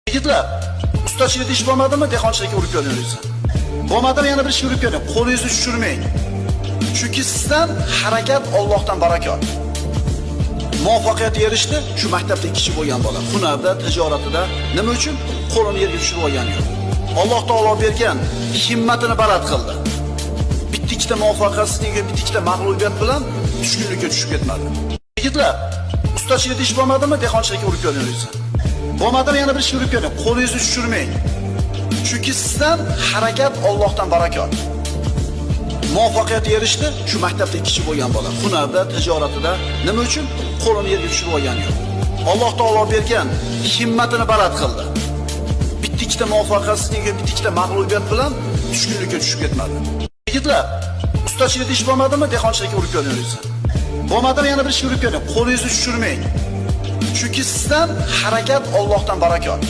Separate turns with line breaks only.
Yigitlar, ustachilikda ish bo'lmadimi, dehqonchilikka urib ko'ringiz. Bo'lmadimi, yana bir ishga urib ko'ring. Qo'lingizni tushirmang. Chunki sizdan harakat, Allohdan barakot. Muvaffaqiyatga erishdi shu maktabda ikkinchi bo'lgan bola. Hunarda, tijoratida nima uchun qo'lini yerga tushirib olgani yo'q. Alloh taolo bergan himmatini baland qildi. Bitta ikkita muvaffaqiyatsizlik, bitta ikkita mag'lubiyat bilan tushkunlikka tushib ketmadi. Yigitlar, ustachilikda ish bo'lmadimi, dehqonchilikka urib ko'ringiz. Bo'lmadimi, yana bir ishga urib ko'ring. Qo'lingizni tushirmang. Chunki sizdan harakat, Allohdan barakot. Muvaffaqiyatga erishdi shu maktabda ikkinchi bo'lgan bola. Hunarda, tijoratida nima uchun qo'lini yerga tushirib olgani yo'q. Alloh taolo bergan himmatini baland qildi. Bitta ikkita muvaffaqiyatsizlik, bitta ikkita mag'lubiyat bilan tushkunlikka tushib ketmadi. Yigitlar, ustachilikda ish bo'lmadimi, dehqonchilikka urib ko'ringiz. Bo'lmadimi, yana bir ishga urib ko'ring. Qo'lingizni tushirmang. Chunki sizdan harakat, Allohdan barakot.